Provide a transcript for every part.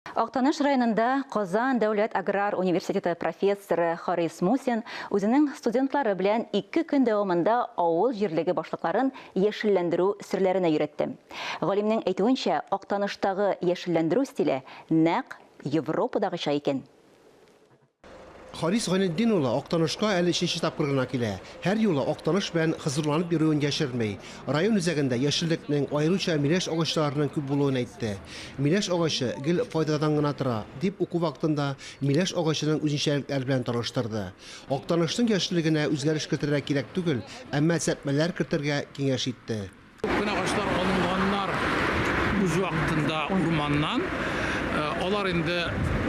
Актаныш районында Казан дәүләт аграр университеты профессоры Харис Мусин үзенең студентлары белән 2 көн дәвамында авыл җирлеге башлыкларын яшелләндерү серләренә өйрәтте. Галимнең әйтүенчә, Актаныштагы яшелләндерү стиле нәкъ Европадагыча икән. Харис Гайнетдин улы Актанышка әле өченче тапкыр гына килә. Һәр юлы Актаныш белән хозурланып йөрүен яшерми. Район үзәгендә яшеллекнең, аеруча миләш агачларының күп булуын әйтте. Миләш агачы гел файдадан гына тора, дип уку вакытында миләш агачының үзенчәлекләре белән таныштырды. Актанышның яшеллегенә үзгәреш кертергә кирәк түгел, әмма төзәтмәләр кертергә киңәш итте. Күп кенә агачлар алынганнар үз вакытында урманнан. Алар инде,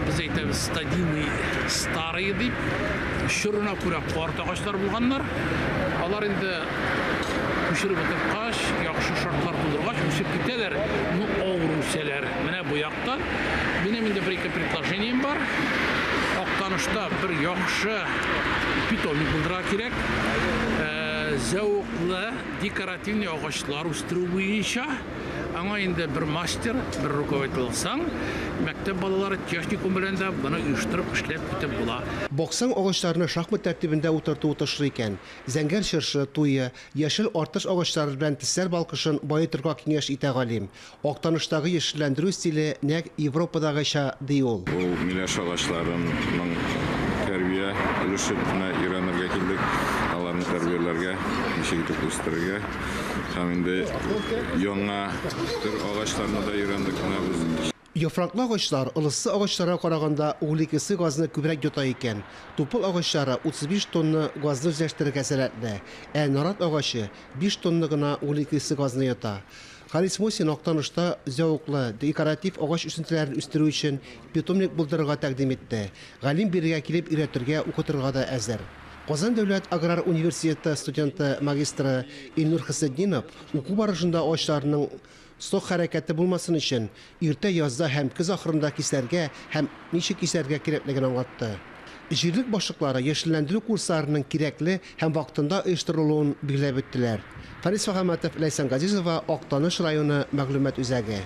без әйтәбез, стадийный старые дип, чорына күрә карт агачлар булганнар. Алар инде күчереп утырткач, яхшы шартлар тудыргач, үсеп китәләр, ну авыр үсәләр. Менә бу яктан минем инде бер-ике предложением бар. Актанышта бер яхшы питомник булдырырга кирәк. Зәвыклы, декоративный агачлар үстерү буенча аңа инде бер мастер, бер руководитель алсаң, мәктәп балалары техникум белән дә моны оештырып эшләп китеп була. Баксаң, агачларны шахмат тәртибендә утырту отышлы икән. Зәңгәр чыршы, туя, яшел артыш агачлары белән төсләр балкышын баетырга киңәш итә галим. Актаныштагы яшелләндерү стиле нәкъ Европадагыча, ди ул. Ул миләш агачларының тәрбия өлешенә өйрәнергә килдек. Аларны тәрбияләргә, ничек итеп үстерергә. Һәм инде яңа төр агачларны да өйрәндек менә без. Яфраклы агачлар ылыслы агачларга караганда углекислый газны күбрәк йота икән. Тупыл агачлары 35 тонна газны үзләштерергә сәләтле, ә нарат агачы 5 тонна гына углекислый газны йота. Харис Мусин Актанышта зәвыклы, декоратив агач үсентеләрен үстерү өчен питомник булдырырга тәкъдим итте. Галим бирегә килеп өйрәтергә, укытырга да әзер. Казан дәүләт аграр университеты студенты магистры Илнур Хөснетдинов уку барышында агачларның сок хәрәкәте булмасын өчен иртә язда һәм көз ахырында кисәргә һәм ничек кисәргә кирәклеген аңлатты. Җирлек башлыклары яшелләндерү курсларының кирәкле һәм вакытында оештырылуын билгеләп үттеләр. Фарис Мөхәммәтов, Ләйсән Газизова, Актаныш районы мәгълүмат үзәге.